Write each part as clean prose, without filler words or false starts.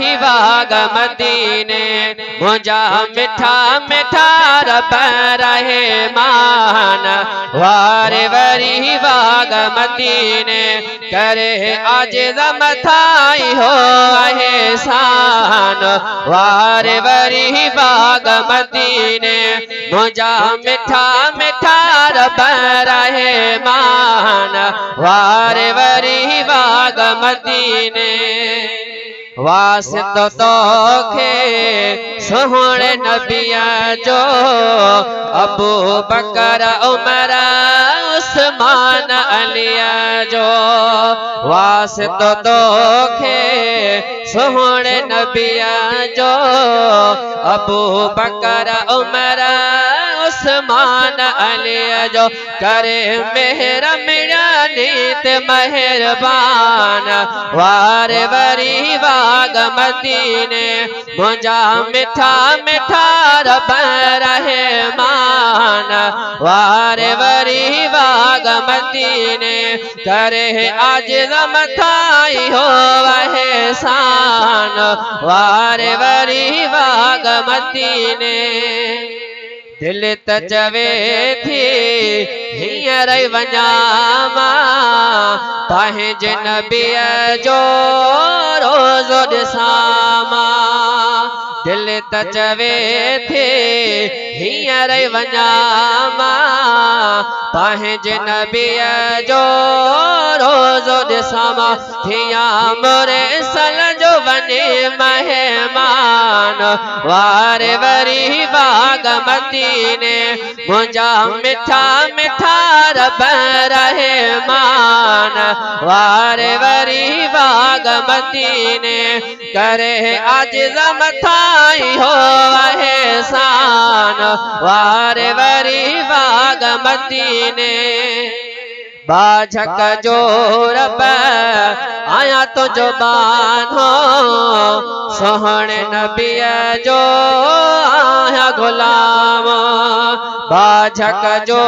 واڳ مديني منهنجا مٺا مٺا رب رحمان واري وري واڳ مديني ڪري عاجز مٿان اهو احسان واري وري واڳ مديني منهنجا مٺا مٺا رب رحمان واري وري واڳ مديني. واسطو توکي سهڻي نبيء جو، ابوبڪر عمر عثمان عليء جو. واسطو توکي سهڻي نبيء جو، ابوبڪر عمر عثمان عليء جو. ڪري مهر مڙني تي مهربان واري وري واڳ مديني منهنجا مٺا مٺا رب رحمان واري وري واڳ مديني ڪري عاجز مٿان اهو احسان واري وري واڳ مديني. دل ته چوي ٿي هينئر ئي وڃان مان، پنهنجي نبيء جو روضو ڏسان مان. دل ته چوي ٿي هينئر ئي وڃان مان، پنهنجي نبيء جو روضو ڏسان مان. ٿيان مرسل جو وڃي مهمان واري وري باغ مديني منهنجا مٺا مٺا رب رحمان واري وري باغ مديني ڪري عاجز مٿان اهو احسان واري وري باغ مديني. ٻاجهڪ جو رب آهيان تنهنجو ٻانهو، سهڻي نبيء جو آهيان غلام. ٻاجهڪ جو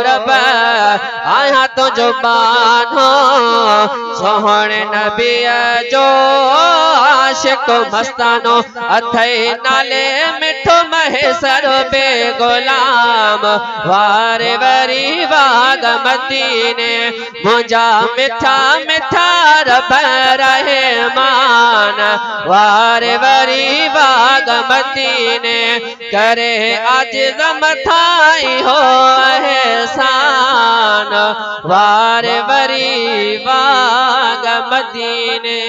رب آهيان تنهنجو ٻانهو، سهڻي نبيء جو عاشق مستانو. اٿئي نالي مٺو مهيسر بي غلام. واري وري واڳ مديني منهنجا مٺا مٺا رب رحمان واري وري واڳ مديني ڪري عاجز مٿان اهو احسان واري وري واڳ مديني.